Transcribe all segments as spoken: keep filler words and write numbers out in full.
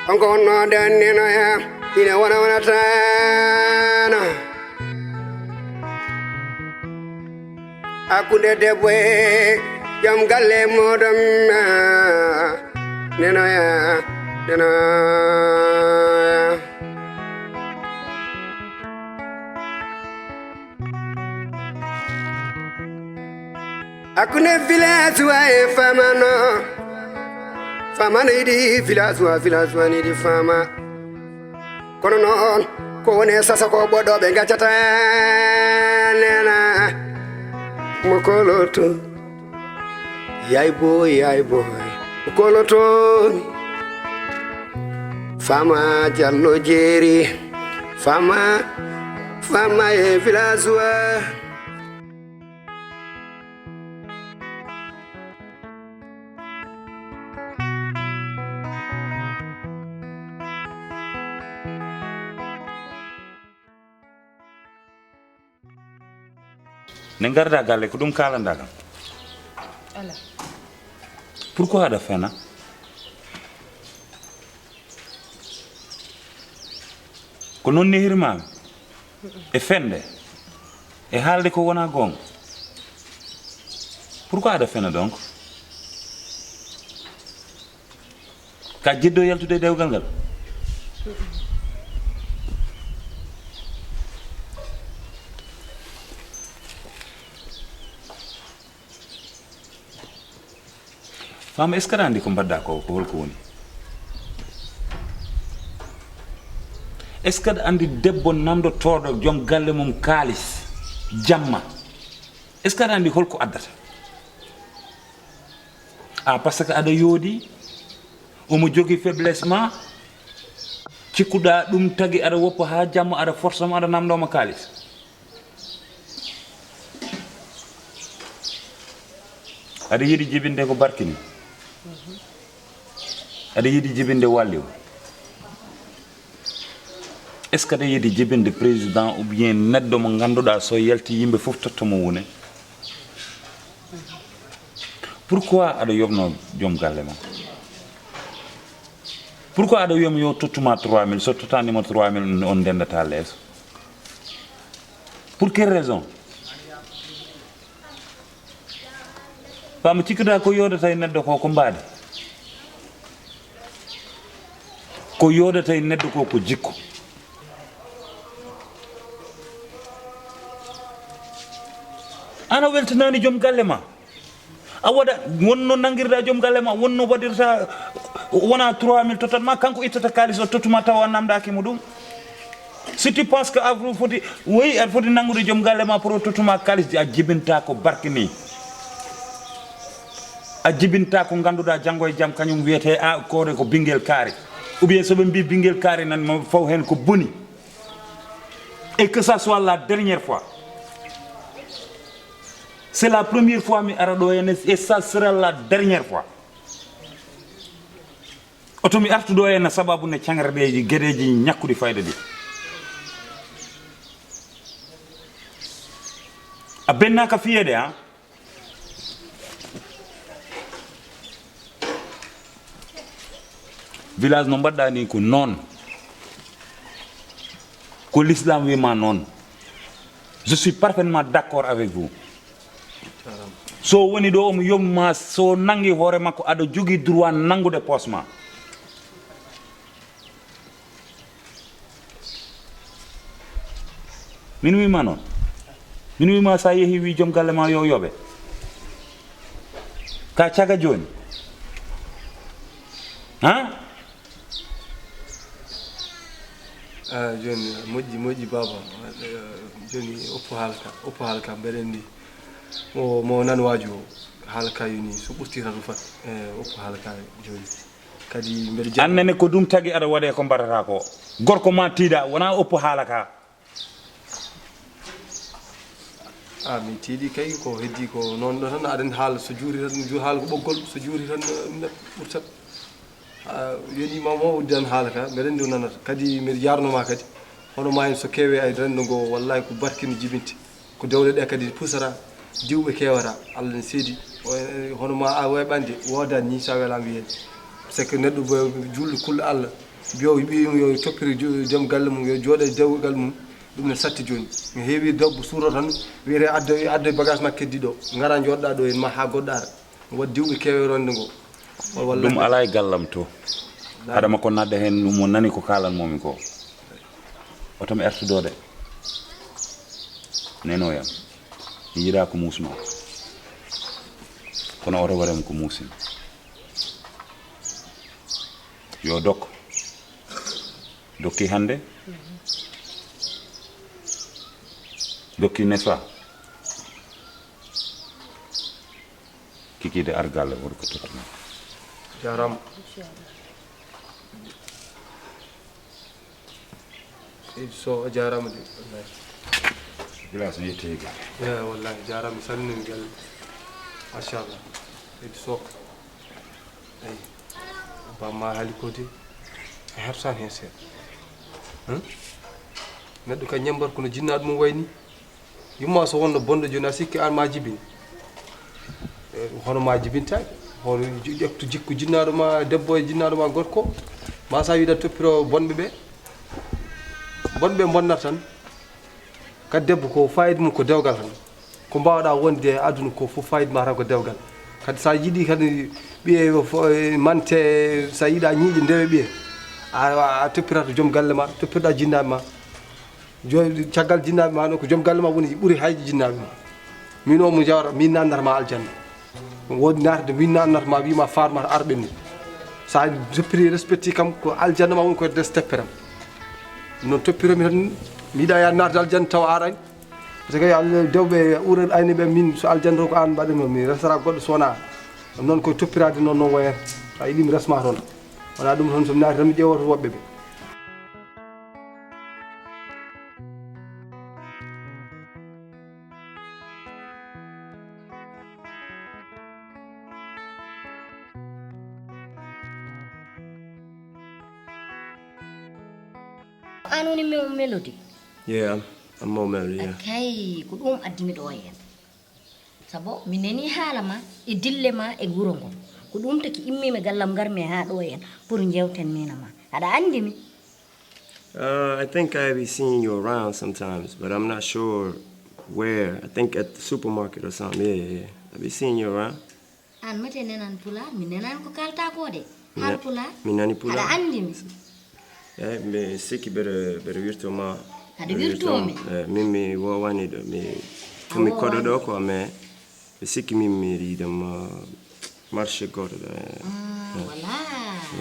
Kanko wonno danninoya, ina wona wonatano. Hakkunde debbo e joom galle muɗum, nenoya, nenoya. Hakkunde village wa e famano, famano yiɗi village wa, village wa yiɗi fama. Kono noon, ko woni e sasa ko ɓoɗɗo ɓe gaccata nena mo koloto. Yay boy, yay boy, mo koloto. Fama Jallo Jeeri, fama, fama e village wa. Ne ngarda galle ko ɗum kaalanda kam. Ala. Pourquoi aɗa fena? Ko noon nehirmaami e fende e haalde ko wona goonga. Pourquoi aɗa fena donc? Ka jiɗɗo yaltude e dewgal ngal? Fama, est ce que aɗa andi ko mbaɗɗa ko ko holko woni? Est ce que aɗa andi debbo namdotooɗo joom galle mum kaalis jamma? Est ce que aɗa andi holko addata? A parce que aɗa yoodi, omo jogi faiblesse ma, cikkuɗa ɗum tagi aɗa woppa ha jamma aɗa force mo aɗa namdoma kaalis? Aɗa yiɗi jibinde ko barkini? Aɗa yiɗi jibinde walliw? Est ce que aɗa yiɗi jibinde président ou bien neɗɗo mo ganduɗa so yalti yimɓe fof totto mo wune? Pourquoi aɗa yobno joom galle ma? Pourquoi aɗa wiyamo yo tottuma trois mille, so tottanimo trois mille on ndendata leeso? Pour quelle raison? Fama, cikkata ko yodata e neɗɗo ko ko mbaadi. Ko yodata e neɗɗo ko ko jikku. Ana weltanani joom galle ma. A waɗa wonno nangirɗa joom galle ma, wonno waɗirta wona trois mille tottat ma, kanko ittata kalis o tottuma tawa a namdaki mo ɗum. Si tu penses que a foti woyi aɗa foti nanngude joom galle ma pour o tottuma kalis a jibinta ko barke ni. A jibinta ko ngannduɗa janngo e jam kañum wiyete a koore ko bingel kaari. Ou bien so ɓe mbi bingel kaari nan mo faw hen ko boni. Et que ça soit la dernière fois. C'est la première fois mi ara ɗo henne et ça sera la dernière fois. Oto mi artu ɗo henne sababu ne cangarɗeji gueɗeji ñakkuɗi fayda ɗi. A bennaka fiyede ha. Village no mbaɗɗa ni ko noon. Ko l'islam wima noon. Je suis parfaitement d'accord avec vous. So woni ɗo omo yomma so nangi hoore makko aɗa jogi droit nangude poos ma. Min wima noon. Min wima sa yeehi wi joom galle ma yo yoɓe. Ka caga joni. Ha? Ah, joni moƴƴi moƴƴi baba. Joni oppo haalka oppo haalka mbeɗen ndi mo mo nan waaju o haalka yoni so ɓurti tan rufat. Eh, oppo haalka joni kadi mbeɗa jaa Annene ko ɗum tagi aɗa waɗe ko mbaɗata ko. Gorko ma tiiɗa wona oppo haala ka. Ah, mi tiiɗi kay ko heddi ko noon ɗo tan aɗen haala so juuri tan ju haala ko ɓoggol so juuri tan neɗɗo ɓurtat. Yonima mo udditan haala ka mbeɗa anndi o nanata kadi mbeɗa jarnoma kadi hono ma en so kewe ay renndo ngo wallahi ko barke no jibinte ko dewle ɗe kadi pusata diwɓe kewata Allah ne seedi hono ma a weɓande woodani ni sa welama wiyen c'est que neɗɗo bo julɗo kulɗo Allah Yo ɓiyum yo toppiri jo- joom galle mum, yo jooɗo e dewgal mum. Ɗum ne satti jooni. Mi heewi debbo suuro tan, wiyete addo addo bagage ma keddi ɗo. Ngara jooɗɗa ɗo en ma ha goɗɗo ara. Waɗi diwɓe keewe ronde ngo. Walla ɗum alaa e gallam to. Haɗa makko naatde heen, ɗum o nani ko kaalan momi ko. Oto mi artudo de. Neno yam. Mi yiɗa ko muusma. Kono oto warem ko muusin. Yo dok. Dokki hannde. Dokki, n'est-ce pas? Kiki de argal wor ko tottuno. Jarama. Seydi Sow, a jarama de, wallahi. Glace mi yetti gal. Ya, wallahi, jarama, mi salmini galle. Machallah. Seydi Sow. Eyi. Bamma haali ko de. A hertan hen seeɗa. Hmm? Neɗɗo ka ñambar kono jinnaɗo mum wayni. Yumma so wonno bonɗo jooni, a sikki an ma jibini. Eh, hono ma jibintaake. Hono ƴettu jikku jinnaɗo ma debbo e jinnaɗo ma gorko. Ma sa wiɗa toppiro bonɓe ɓe. Bonɓe bonnata tan. Kadi debbo ko fayida mum ko dewgal tan. Ko mbawɗa wonde e aduna ko fof fayida ma tan ko dewgal. Kadi sa yiɗi kadi ɓiye yo fo- eh, mante, sa yiɗa ñiiƴe ndewe ɓiye. A, a, a toppirata joom galle ma, toppirɗa jinnaɓe ma. Jooni caggal jinnaaɓe ma noon ko joom galle ma woni ɓuri hayde jinnaaɓe ma. Min o mo jawata min nannata ma aljanna. Woodi naatde min nannata ma wima farmata arɓe ni. Sa toppiri respecti kam ko aljanna ma woni ko des tepperam. Noon toppiromi tan mi yiɗa ya naatde aljanna tawa arani. Parce que Allah dewɓe ural ayni ɓe min so aljanna ko an mbaɗanmi mi resata goɗɗo sona. Noon koye toppirade noon noon wayata. Sa yiɗi mi resma toon. Wona ɗum toon somi naati tan mi ƴeewoto woɓɓe ɓe. An woni Mo Melody? Yeah, I'm, I'm Mo Melody, yeah. Kay, ko ɗum addi mi ɗo e en. Sabo mi nani haala ma e dille ma e wuro ngo. Ko ɗum taki immi mi gallam ngarmi haa ɗo e en pour njewten mina ma. Aɗa anndi mi? Uh, I think I be seeing you around sometimes, but I'm not sure where. I think at the supermarket or something. Yeah, yeah, yeah. I be seeing you around. An mate nenan pulaar, mi nenan ko kalta ko de. Har pulaar? Mi nani pulaar. Aɗa anndi mi? Eh, mi sikki mbeɗa mbeɗa wirto ma. Aɗa wirto mi? Eh, min mi wowani ɗo, mi tumi koɗo ɗo ko, mais mi sikki min mi yiɗam marché goto ɗo. Ah, voilà.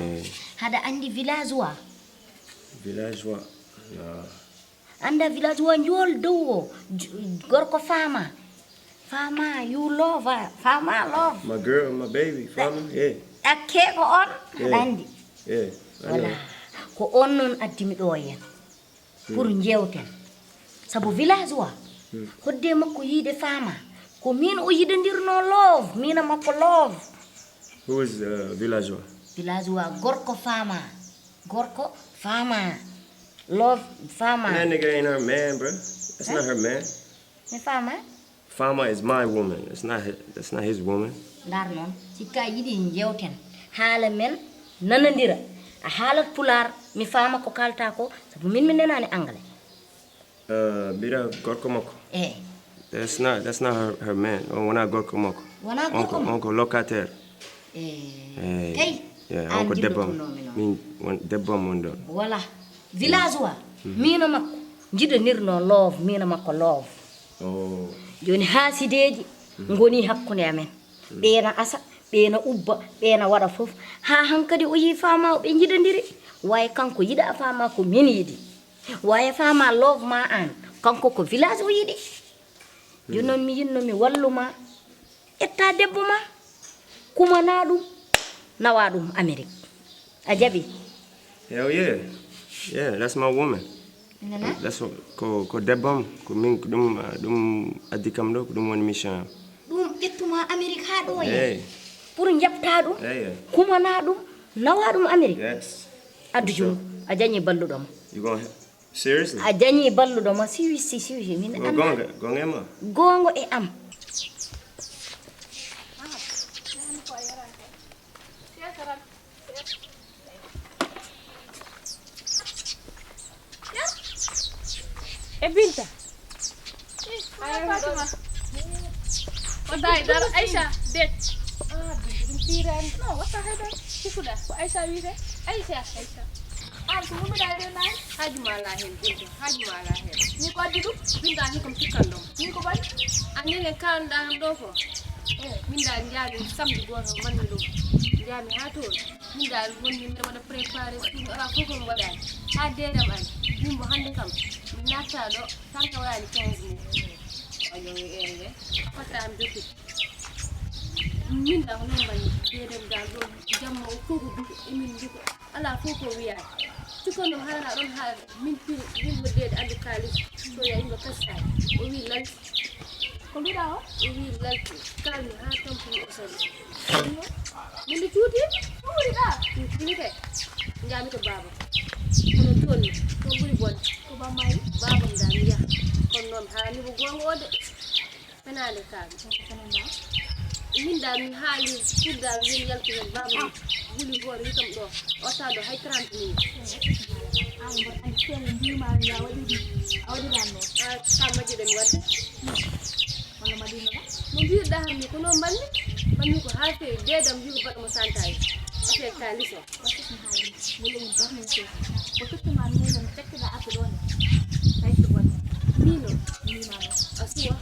Eh. Haɗa anndi villageois? Villageois? Ah. Annda villageois njool dow o, j- gorko faama. Faama, you love her. Faama love. My girl, my baby, faama, yeah. Ɗakke ko on, yeah. Aɗa anndi. Yeah, I know. Voilà. Ko on noon addi mi ɗo e en. Pour njewten. Sabu villageois, hodde makko yiide faama. Ko min o yiɗondirno love, mina makko love. Who is uh, villageois? Villageois, gorko faama. Gorko faama. Love faama. That nigga ain't her man, bro. That's not her man. Mi faama. Faama is my woman. That's not his, that's not his woman. Ndar noon, sikka yiɗi njewten. Haala men nanandira. A haalat pulaar, mi faama ko kalta ko, sabu min mi nenani anglais. Uh, mbiɗa gorko makko. Eh. That's not, that's not her, her man. On wona gorko makko. Wona gorko makko. On ko locataire. Eh. Eh. Kay. Yeah, on ko debbo am. Min won debbo am woni ɗon. Voilà. Villageois. Mina makko. Jiɗondirno love, mina makko love. Oh. Joni haasideeji ngoni hakkunde amen. Ɓeena asa, ɓeena ubba, ɓeena waɗa fof. Haa hankadi o yii faama o ɓe jiɗondiri. Waye kanko yiɗa faama ko min yiɗi. Waye faama love ma an. Kanko ko village o yiɗi. Joni noon mi yinno mi wallu ma. Ƴetta debbo ma. Kumana ɗum. Nawa ɗum Amérique. A jaɓi? Hell yeah. Yeah, that's my woman. Nana? That's what, ko, ko debbo am, ko min, ko ɗum, uh, ɗum addi kam ɗo, ko ɗum woni mission am. Ɗum ƴettuma Amérique haa ɗo e? Hey. Pour jaɓta ɗum? Hey, yeah. Kumana ɗum? Nawa ɗum Amérique? Yes. Addu jungo. A jañi balluɗo ma. You gonna ha- Seriously? A jañi balluɗo ma. Siwi, si, siwi, si. Min. Go- gonga, gonga e ma? Gonga e am. E Binta. Ay, Fatima. Wallahi, dara Aisha, det. Ah, Binta, ɗum fiiraani. No, watta hay dara. Sifuɗa, ko Aisha wiyte? Aisha. Aisha. An, ko wummiɗaa e reenaani? Haaju ma alaa heen, Binta. Haaju ma alaa heen. Ni ko addi ɗum? Binta, ni ko mi cikkan ɗum. Ni ko bari? An, ni ngen kaalanɗaa kam ɗo ko? Eh. Min dal njaami samedi gooto, manmi ɗum. Njaami haa toon. Min dal wonni mbiɗa waɗa préparé suudu, alaa fof ko mi waɗaani. Haa deedam ari. Min mbo hannde kam, mi natta ɗo, tan ka waɗaani quinze mille. Ayo, eh, eh. Fottaa mi jokki. Min dal ko noon mbaɗi. Deedam dal ɗo, jamma o fof ko duko, emin duko. Alaa fof ko wiyaa. Sikkon ɗum haala ɗon haala. Min pini, min mo deede addu kaalis. So ya yimɓe kasaani. O wi lal. Ko mbiɗa o? O wi lal. Kalmi haa tampi o sori. Min nde cuuti? Ɗuuriɗa? Min pini kay. Njaami to baaba. Kono toon ni, toon ɓuri bonde. Ko bammayi? Baabam dal mi yaha. Kono noon haala ni ko goonga o de. Fenaande kaa. Ko fenaande. Min dal mi haali pour dal min yaltu heen baaba mi wuli hoore wi kam ɗo. Otta ɗo hay trente minutes. An mboɗo anndi feeñe mbima mi ya waɗi ɗum. A waɗi lan noon. A ka majjuɗen wadde. Walla mbaɗino ɗa? Mo mbiɗa hammi ko noon mbanmi. Mbanmi ko haa feewi deedam wi ko baɗa mo santayi. Affaire kaalis o. Waɗi ɗum haali. Wala en darni feewi. Ko tottu ma mi no cakkiɗa arde ɗo ne. Tawi ko woni. Mino. Mima no. A suwa.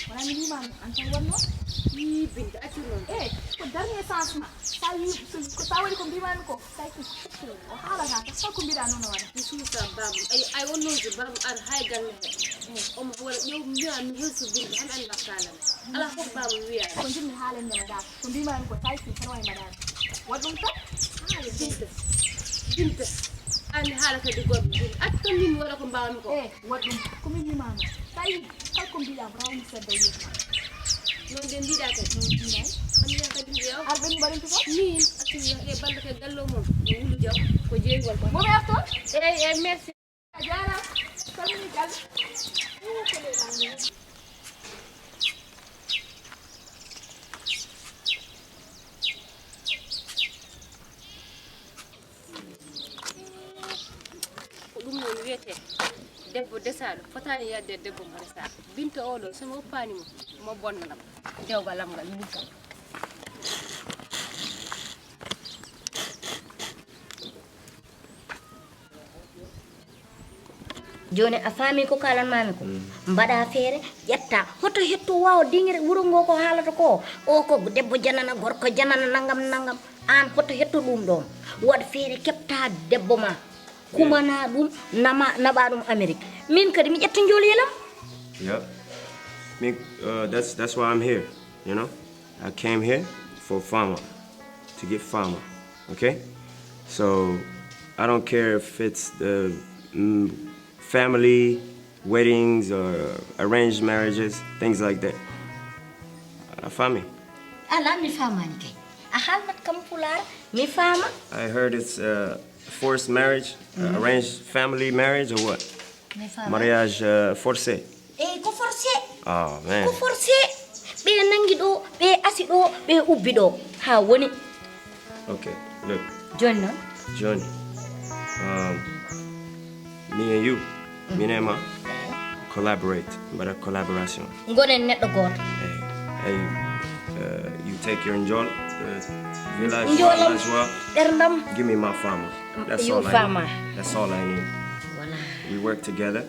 Wala mi mima no. An tan wonno? Yii, Binta, accu noon. Eh, ko dernier chance ma. Sa wi, so, ko sa waɗi ko mbimami ko, sa itti. O haalata, ko holko mbiɗa noon o waɗa? Mi suusa baam. Ay, ay, wonno je baam ar hay galle he. Eh. Omo wala ƴeew mbiya mi helsu Binta, han annda kaalam. Alaa fof baam wiya. Ko njiɗmi haalande ma dal. Ko mbimami ko, sa itti, tan wawi mbaɗa. Waɗ ɗum tan. Haali Binta. Binta. An mi haala kadi goɗɗo. Binta. Accu tan min mi waɗa ko mbawmi ko. Eh, waɗ ɗum. Ko min mbimami. Tawi kala ko mbiɗa ko rawni sedda yiyatma. Noon de mbiɗa kadi. Noon mbiɗa. An mi yaha kadi mbiya o. Ar ɓen mbaɗen to fof? Min. Accu mi yaha e balɗe kadi gallo mum. No wulu jaw. Ko jeeygol ko. Mo ɓe arto? Eyi, eyi, merci. A jaaraama. Salmini galle. Ko ɗum noon wiyetee debbo desaaɗo, fotaani yahde e debbo mo resaa. Binta oo ɗoo, so mi woppaani mo, mo bonnanam. Dewgal am ngal, min kam. Jooni a faami ko kaalanmaami ko? Mbaɗa feere, ƴetta hoto hetto waawa dingre wuro ngo ko haalata ko. O ko debbo janana, gorko janana, nangam, nangam. Aan hoto hetto ɗum ɗoon. Waɗ feere keɓta debbo ma. Kumana ɗum, nama, naɓa ɗum Amérique. Min kadi mi ƴetta njoolyelam. Yeah. Me, uh, that's, that's why I'm here, you know? I came here for Fama, to get Fama, okay? So, I don't care if it's the, mm, family, weddings, or arranged marriages, things like that. A faami? Alaa, mi faamaani kay. A haalnat kam pulaar, mi faama. I heard it's, uh, forced marriage, uh, arranged family marriage, or what? Mi faama. Mariage, uh, forcé? Eyi, ko forcé. Oh, man. Ko forcé. Ɓe nangi ɗo, ɓe asi ɗo, ɓe ubbi ɗo. Haa woni. Okay, look. Jooni noon? Jooni. Um, me and you, min e ma, collaborate, mbaɗa collaboration. Ngonen neɗɗo gooto. Eyi, eyi, uh, you take your njol, uh, village, njoolam, villageois, ɓerndam. Give me my Fama. That's all I need. That's all I need. Voilà. We work together.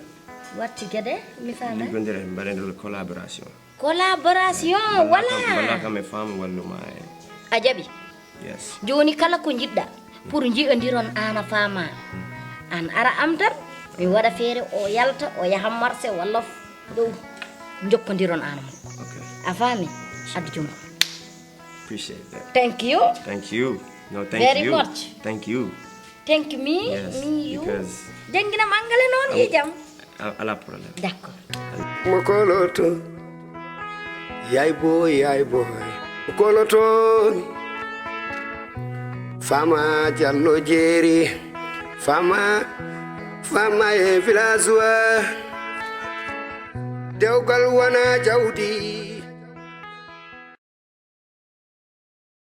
Work together, mi faama. Liggondiren, mbaɗen collaboration. Collaboration, voilà. Mbaɗa kam e Fama walluma e. A jaɓi? Yes. Jooni kala ko njiɗɗa pour njiɗondiron aan a Fama. Aan ara am tan, mi waɗa feere o yalta, o yaha marché walla f-, ɗo njokkondiron aan mo. Okay. A faami? Addu junngo. Appreciate that. Thank you. Thank you. No, thank you. Very much. Thank you. Thank me, yes, me, you. Because jannginam Angale noon, e jam. A-, alaa problème. D'accord. Mo koloto. Yay boy, yay boy. Mo koloto. Fama Jallo Jeeri. Fama, Fama e villageois. Dewgal wona jawdi.